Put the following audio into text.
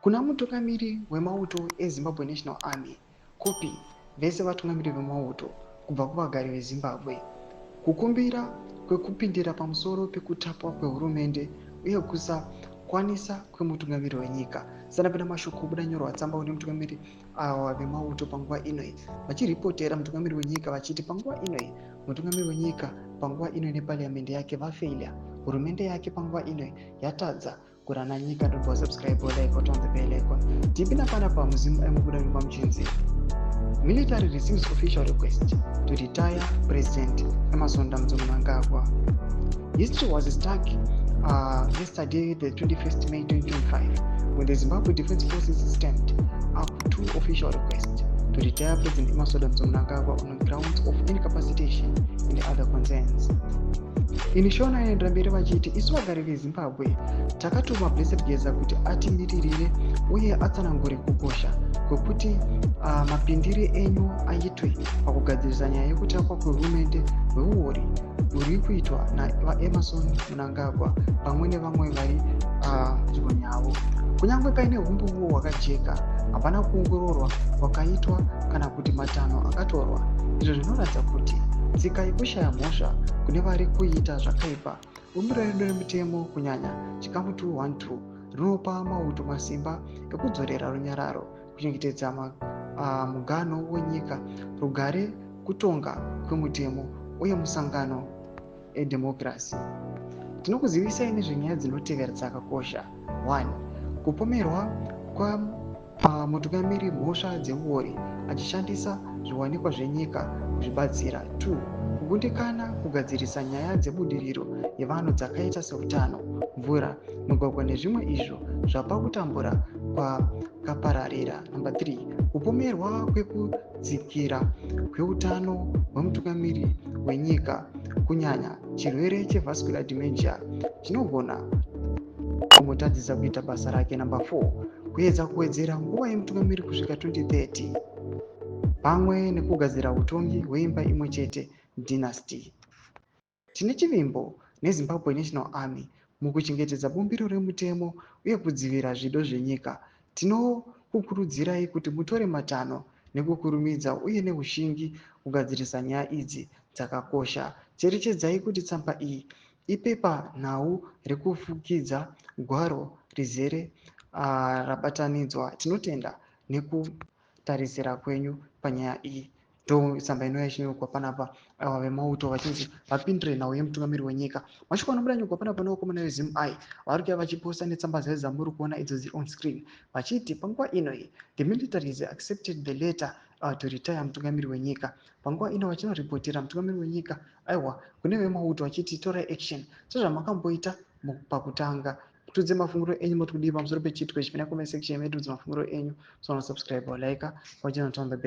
Kuna mutungamiri wemauto eZimbabwe National Army, kopi vese vatungamiri vemauto kubva kuvagari veZimbabwe. Kukumbira kwekupindira pamusoro pekutapwa kwehurumende uye kusakwanisa kwemutungamiri wenyika. Sanapinda mashoko kubuda nyorwa tsamba kune mutungamiri ava vemauto panguva ino vachiripotera mutungamiri wenyika vachiti panguva ino mutungamiri wenyika panguva ino neparliament yake vafailure, hurumende yake panguva ino yatadza kurana nyika. Ndobva subscribe, like, on the bell icon. Tipinda panapa muzimu aimubuda nyumba muchinzi military receives official request to retire President Emmerson Dambudzo Mnangagwa. History was struck yesterday, the 21st May 2025, when the Zimbabwe Defense Forces stamped up two official requests to retire President Emmerson Dambudzo Mnangagwa on the grounds of incapacitation and other concerns. Ini Shona inoendera mberi vachiti isu vagari veZimbabwe takatuma Blessed Geza kuti atimiririre uye atsanangure kukosha kwekuti mapindire enyu aitwe pakugadzirisa nyaya yekutapwa kwehurumende hweuori huri kuitwa naVaEmmerson Mnangagwa pamwe nevamwe vari nzvimbo yavo. Kunyange paine umbowo hwakajeka, hapana kuongororwa kwakaitwa kana kuti matanho akatorwa, izvo zvinoratidza kuti tsika yekushaya mhosva kune vari kuita zvakaipa. Bumbiro redu remutemo, kunyanya chikamu 212, rinopa mauto masimba ekudzorera runyararo, kuchengetedza muganho wenyika, rugare, kutonga kwemutemo uye musangano edhemokirasi. Tinokuzivisai nezvenyaya dzinotevera dzakakosha. 1, kupomerwa kwamutungamiri mhosva dzeuori achishandisa zviwanikwa zvenyika kuzvibatsira. 2, kukundikana kugadzirisa nyaya dzebudiriro yevanhu dzakaita seutano, mvura, migwagwa nezvimwe, izvo zvapa kutambura kwakapararira. Number 3, kupomerwa kwekudzikira kweutano hwemutungamiri wenyika, kunyanya chirwere chevascular dementia chinogona kumutadzisa kuita basa rake. Number 4, kuedza kuwedzera nguva yemutungamiri kusvika 2030 pamwe nekugadzira utongi hweimba imwe chete, dynasty. Tine chivimbo neZimbabwe National Army mukuchengetedza bumbiro remutemo uye kudzivirira zvido zvenyika. Tinokukurudzirai kuti mutore matanho nekukurumidza uye neushingi kugadzirisa nyaya idzi dzakakosha. Cherechedzai kuti tsamba iyi ipepa nhau rekufukidza gwaro rizere rabatanidzwa. Tinotenda nekutarisira kwenyu panyaya iyi. Ndo tsamba inouya ichinyorwa panapa, ava vemauto vachinzi vapindire nhau yemutungamiri wenyika. Mashoko anobuda nyorwa panapa nevakomana veZimEye vari kuuya vachiposta netsamba dzaidzo dzamuri kuona idzo dziri on screen, vachiti panguva ino iyi the military has accepted the letter to retire mutungamiri wenyika. Panguva ino vachinoripotera mutungamiri wenyika, aiwa, kune vemauto vachiti torai action sezvamakamboita pakutanga. Tudze mafungiro enyu, moti kudii pamusoro pechiitiko ichi? Pinda comment section medu, tudze mafungiro enyu. So subscribe, like, wachina turn the bell.